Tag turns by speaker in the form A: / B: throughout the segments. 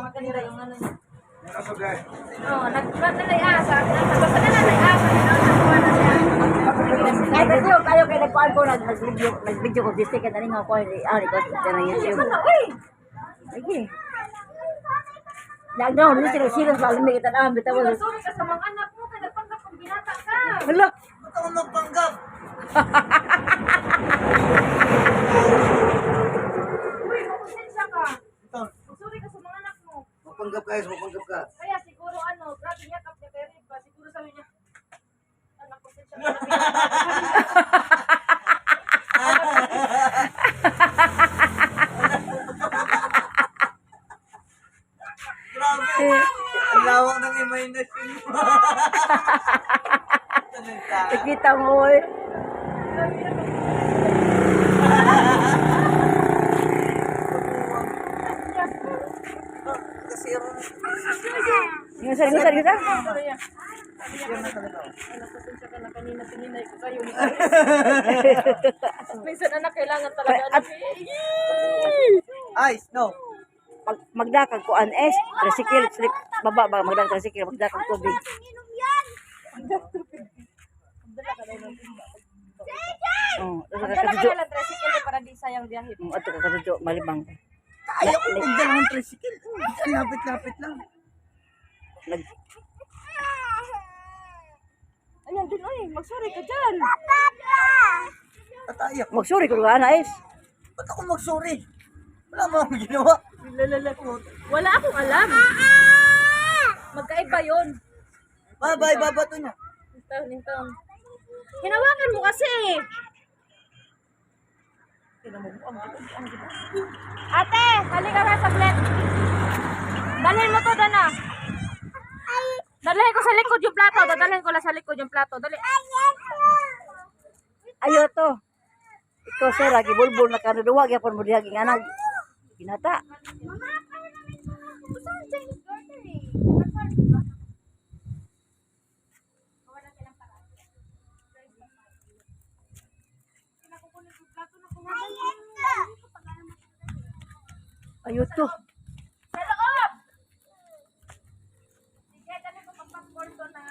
A: maganda yung ano niya.
B: Nakasugay.
A: Oo, naglalay-asa. Basta na nalay-asa.
C: Kahit kasi yung tayo kay nagpaan ko, nag-video ko, distik ka na rin ako, ko sa YouTube. Sige. Nagdaw, hindi sila lamig kita na, bitaw.
A: Sorry ka sa mga anak mo, kaya nagpanggap kong binata ka.
C: Hala.
B: Ba't ako magpanggap?
A: Uy, makonsensya ka.
B: Ito,
A: Sorry ka sa mga anak mo.
B: magpanggap ka.
A: Kaya siguro grabe yakap niya kay Riba. Siguro sabi niya, anak ko siya na
B: Grabe. Ang lawak ng imagination mo.
C: Nakita mo eh.
B: Kasi yung...
C: Ginsan.
A: Sabi niya, anak ko siya ka na kanina tininay ko kayo. Minsan anak, kailangan talaga anak.
B: Ice, no.
C: Magdakag ko an tricycle, slip, baba ba, magdakag tricycle, magdakag tubig. Oh,
A: Magdala ka na lang tricycle para di sayang biyahe.
C: ato ka kadto malibang.
B: Ayaw ko magdala ng tricycle. Ang lapit-lapit lang.
C: Nag
A: Ayan din, oy, mag-sorry ka dyan.
B: Tatayak.
C: magsuri ko nga na
B: Ba't ako magsorry? Wala mo akong ginawa.
A: Wala akong alam. Magkaiba yun.
B: Baba to niya.
A: Taon. Hinawakan mo kasi. Ate, halika ka saglit. Dalhin mo to, Dana. Dalhin ko sa likod yung plato. Dadalhin ko lang sa likod yung plato. Dali.
C: ayo to. Ikaw sir, lagi bulbul na kanuduwa gyapon mo dihaging anak. Binata. Ayo to.
A: Sa loob! Sige, dali ko pag-passport to na...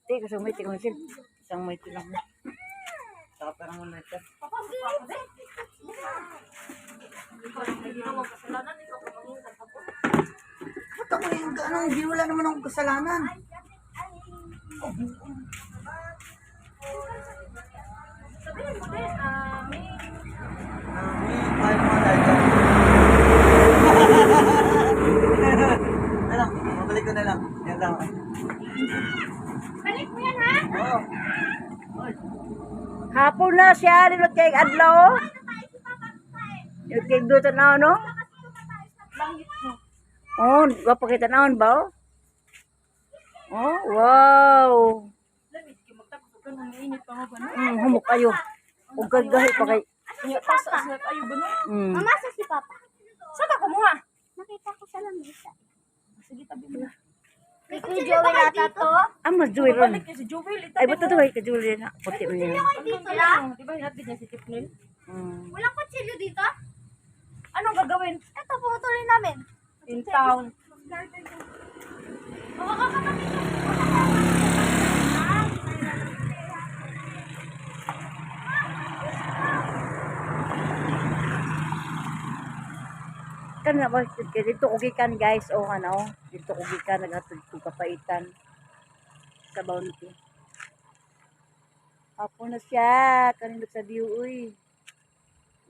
C: Ti ko sumay ti ko sil. Isang may tilang.
B: Saka parang muna ito. Ba't ako yung gano'n? Hindi wala naman akong kasalanan.
A: Sabihin mo din, may...
B: Mahal mo na ito. Ano? Mabalik ko na lang. Yan lang.
A: Balik mo yan, ha?
B: Oo.
C: Hapon na siya nilot kay adlaw. Yung kay do tanaw no?
A: Langit mo.
C: Oh, gwapo kita naon ba? Oh, wow.
A: Lamig, magtapos ka nang init pa mo ba?
C: Humok kayo. Ug gagahi pa kay.
A: Ayaw ba na?
C: Mm.
A: Sa si Papa. Saan ka kumuha?
D: Nakita ko sa lamesa.
A: Sige, tabi mo na.
D: Ikaw, Joel, ata to?
C: Mas Joel ron.
A: Balik niya si Jovel.
C: Ay bato to kay Joel na. Puti mo niya.
A: Dito lang. Di ba hinatid niya si Tipnil?
D: Walang kutsilyo dito?
A: Anong gagawin?
D: Ito, puputulin namin.
A: In town.
C: Kan na ba dito ko gikan guys o ano? Dito ko gikan naghatod ko kapaitan sa bounty. Apo na siya kanindot sa view uy.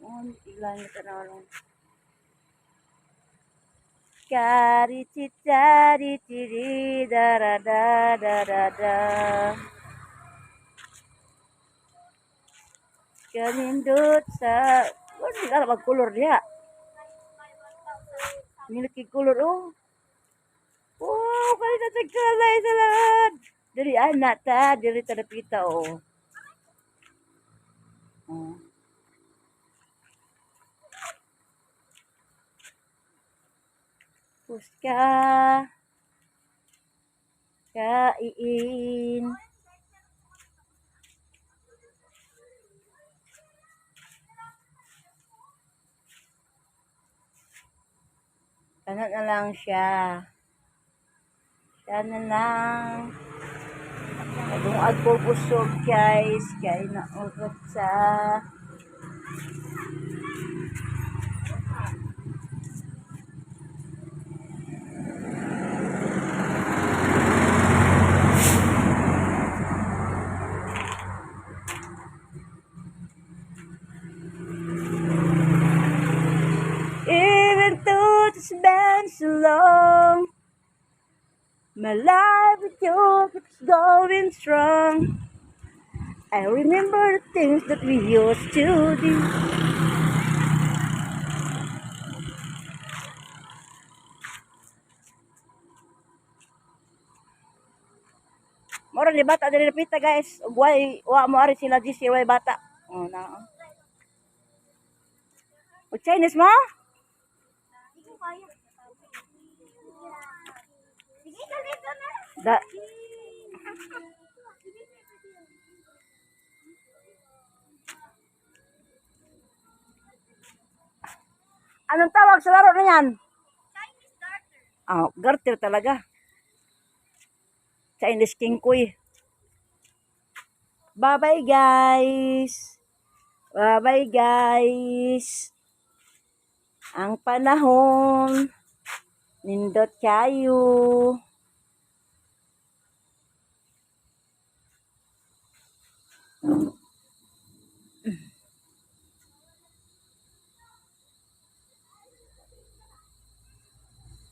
C: On ilan na tanong. Kari cicari ciri darada darada. Kanindot sa wala nila magkulor diha. Nilaki kulor oh. Wow, kali na tagkalay sa lahat. Dari anak ta, dari tadapita oh. Oh. Puska. Kain. Ano na lang siya. Siya na lang. Kung agbubusog guys, kaya naurot sa even though it's been so long, my life with you keeps going strong. I remember the things that we used to do. Mora ni bata diri napita guys. Ugway wa mo ari sila GC way bata. Oh na. O Chinese mo?
D: Hindi ko kaya. Sige, dito na.
C: Da Anong tawag sa laro na yan?
D: Chinese starter.
C: Ah, garter talaga. Chinese King Kuy. Bye-bye guys. Bye-bye guys. Ang panahon nindot kayo.